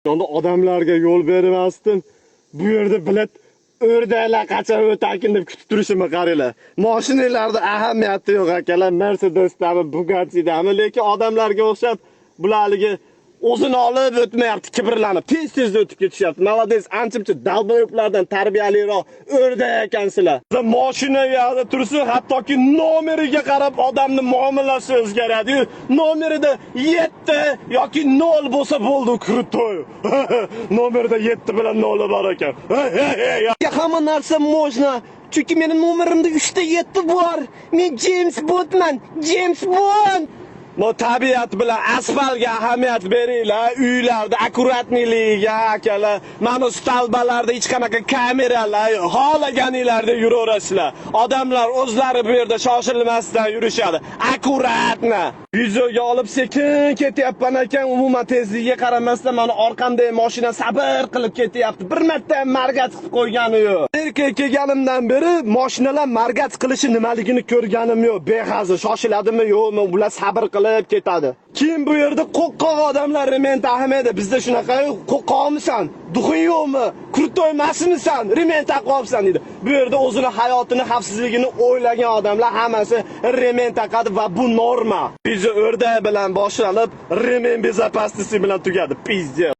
Onda odamlarga yo'l bermasdim. Bu yerda, блядь, o'rdaklar qachon o'tarkin deb kutib turishimni qaranglar. Mashinalarda ahamiyati yo'q, akalar, Mercedesdami, Bugattidami, lekin odamlarga o'xshab bular haligi o'zini olib o'tmayapti, kibrlanib, tez-tez o'tib ketishyapti. Молодец, ancha-muncha долбоёб lardan tarbiyaliroq o'rdak ekansizlar. Mashina yoqda tursa, hattoki nomeriga qarab odamni muomalasi o'zgaradi. Nomerida 7 yoki 0 bo'lsa bo'ldi, крутой. Nomerida 7 bilan 0 bor ekan. Hamma narsa можно. Chunki meni nomerimda 3 ta 7 bor. Men James Bondman. James Bond. Bu tabiat bilan asfaltga ahamiyat beringlar, uylarda аккуратный ligiga, akalar. Mana столба larda hech qanaqa kameralar yo'q. Xohlaganinglarda yuraverasizlar. Odamlar o'zlari bu yerda shoshilmasdan yurishadi. Аккуратно. Videoga olib sekin ketyapman ekan, umuman tezligiga qaramasdan mana orqamdagi mashina sabr qilib ketyapti. Bir marta ham моргать qilib qo'ygani yo'q. Erkak kelganimdan beri mashinalar моргать qilishi nimaligini ko'rganim yo'q. Behazil shoshiladimi, yo'qmi, ular sabr qilib ketadi. Keyin bu yerda qo'rqoq odamlar ремень taqmaydi. Bizda shunaqa, qo'rqoqmisan? Дух ing yo'qmi? Крутой emasmisan? Ремень taqib olibsan deydi. Bu yerda o'zini hayotini xavfsizligini o'ylagan odamlar hammasi ремень taqadi va bu norma. Video o'rdak bilan boshlanib, ремень безопасности bilan tugadi. Пиздец.